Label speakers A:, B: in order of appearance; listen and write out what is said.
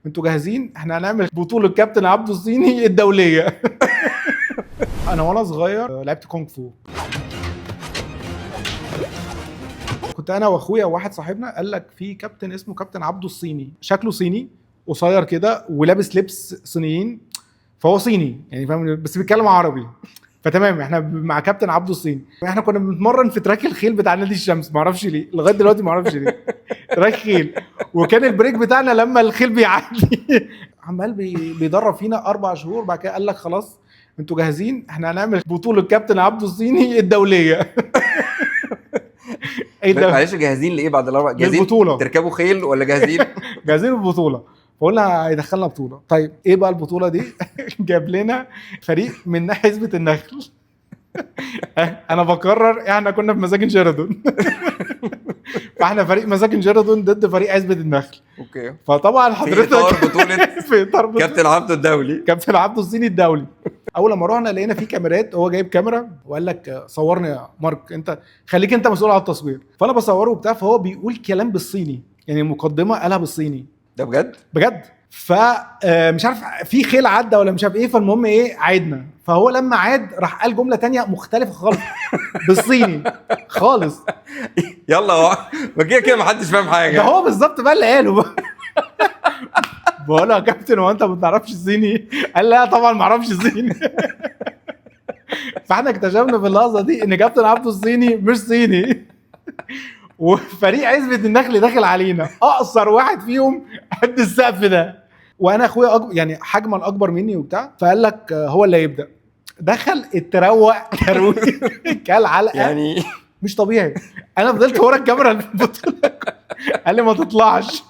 A: انتوا جاهزين؟ احنا هنعمل بطوله كابتن عبده الصيني الدولية. انا وانا صغير لعبت كونغ فو. كنت انا واخويا وواحد صاحبنا، قال لك في كابتن اسمه كابتن عبده الصيني، شكله صيني قصير كده ولابس لبس صينيين، فهو صيني يعني فاهم، بس بيتكلم عربي. فتمام احنا مع كابتن عبده الصيني. احنا كنا بنتمرن في track الخيل بتاع نادي الشمس، ما اعرفش ليه لغاية دلوقتي ما اعرفش ليه track خيل. وكان ال break بتاعنا لما الخيل بيعدي. عمال بيدرب فينا 4 شهور. بعد كده قال لك خلاص انتوا جاهزين؟ احنا هنعمل بطوله كابتن عبده الصيني الدولية. ايه ده؟
B: معلش، جاهزين لايه بعد الاربع؟ جاهزين
A: للبطولة.
B: تركبوا خيل ولا جاهزين؟
A: جاهزين للبطولة. فقلنا هيدخلنا بطوله. طيب ايه بقى البطولة دي؟ جاب لنا فريق من حزبه النخل. انا بكرر، احنا كنا في مساكن شيراتون. فاحنا فريق مساكن شيراتون ضد فريق عزبه النخل.
B: okay.
A: فطبعا
B: في
A: حضرتك
B: اطار بطوله
A: في اطار بطولة
B: كابتن عبده الدولي.
A: كابتن عبده الصيني الدولي. اول لما رحنا لقينا في كاميرات، هو جايب كاميرا وقال لك صورني يا مارك، انت خليك انت مسؤول على التصوير. فانا بصورة وبتاع، فهو بيقول كلام بالصيني، يعني مقدمه قالها بالصيني.
B: ده بجد؟
A: بجد. فمش عارف في خيل عدى ولا مش عارف ايه، فالمهم ايه عادنا. فهو لما عاد راح قال جملة تانية مختلفة خالص بالصيني خالص.
B: يلا هو ما كده كده ما حدش فاهم حاجة.
A: ده هو بالظبط بقى اللي قاله. بقول له يا كابتن هو انت ما بتعرفش صيني؟ قال لا طبعا ما اعرفش صيني. فاحنا اكتشفنا في اللحظة دي ان كابتن عبده الصيني مش صيني، وفريق عزبه النخل داخل علينا اقصر واحد فيهم قد السقف ده، وانا اخويا يعني حجما اكبر مني وبتاع. فقال لك هو اللي هيبدا. دخل اتروق ترويق كل علقه
B: يعني
A: مش طبيعي. انا فضلت ورا الكاميرا البطولة، قال لي ما تطلعش.